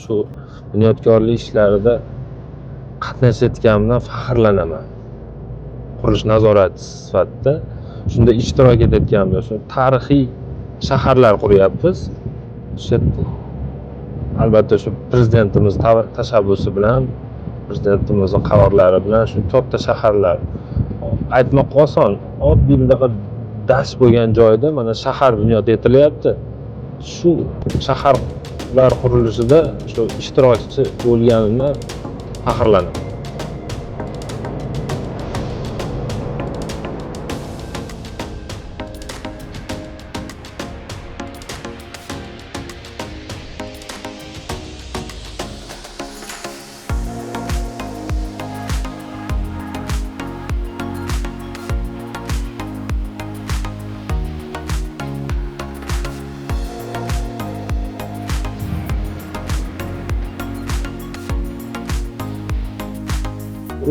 Shu bunyodkorlik ishlarida qatnashayotganimdan faxrlanaman. Qurilish nazoratchisi sifatida shunda ishtirok etayotganimda, shu tarixiy shaharlar quryapmiz. O'sha albatta shu prezidentimiz tashabbusi bilan, prezidentimizni qarorlari bilan shu katta shaharlar, aytmoq oson, oddiy bunaqa dasht bo'lgan joyda mana shahar bunyod etilyapti. Shu shaharlar qurilishida shu ishtirokchi bo'lganimdan faxrlanaman.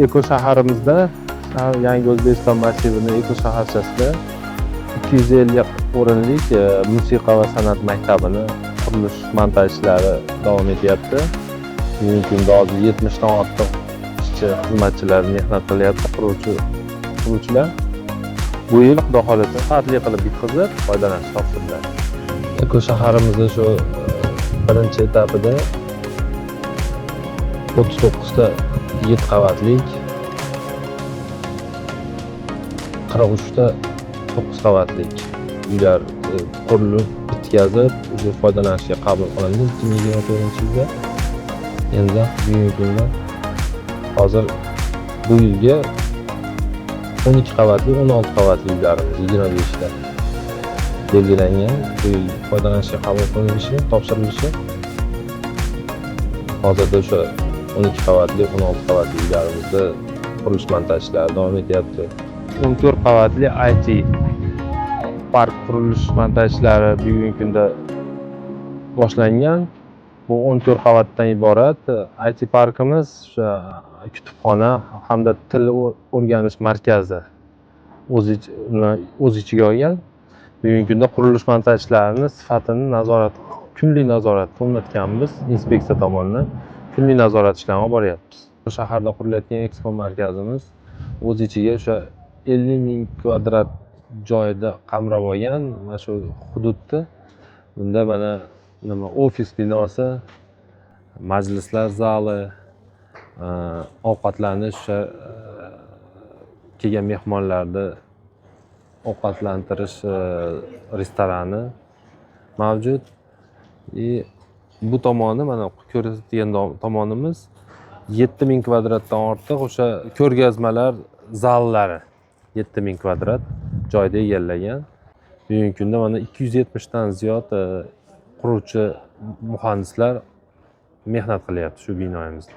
Eko shaharimizda, Yangi O'zbekiston massivini eko shaharchasida 250 o'rinlik musiqa va san'at maktabini qurilish montaj ishlari davom etyapti. Bugungi kunda hozir 70 dan ortiq ishchi xizmatchilar mehnat qilyapti, quruvchilar. Bu yil Xudo xohlasa sifatli qilib bitkazib, foydalanish topshiriladi. Eko shaharimizda shu birinchi etapida 39 ta 7 qavatlik, 43 ta 9 qavatlik uylar qurilib bitkazib, уже foydalanishga qabul qilindi 2024-yilda. Endi bugungi kunda hozir bu yilga 12 qavatli, 16 qavatli uylarimiz 25 ta belgilangan. Bu yil foydalanishga qabul qilinishi, topshirilishi. Hozirda o'sha 12 qavatli, 16 qavatli uylarimizda qurilish montaj ishlari davom etyapti. 14 qavatli IT park qurilish montaj ishlari bugungi kunda boshlangan. Bu 14 qavatdan iborat IT parkimiz o'sha kutubxona hamda til o'rganish markazi o'z ichiga olgan. Bugungi kunda qurilish montaj ishlarini sifatini nazorat, kunlik nazoratga o'rnatganmiz inspeksiya tomonidan. Kunlik nazorat ishlarini olib boryapmiz. Shaharda qurilayotgan Expo markazimiz o'z ichiga o'sha 50 ming kvadrat joyda qamrab olgan mana shu hududni. Bunda mana nima ofis binosi, majlislar zali, ovqatlanish, o'sha kelgan mehmonlarni ovqatlantirish restorani mavjud. И bu tomoni mana ko'rsatgan tomonimiz 7000 kvadratdan ortiq o'sha ko'rgazmalar zallari 7000 kvadrat joyda egallagan. Bugungi kunda mana 270 dan ziyod quruvchi muhandislar mehnat qilyapti shu binoyimizda.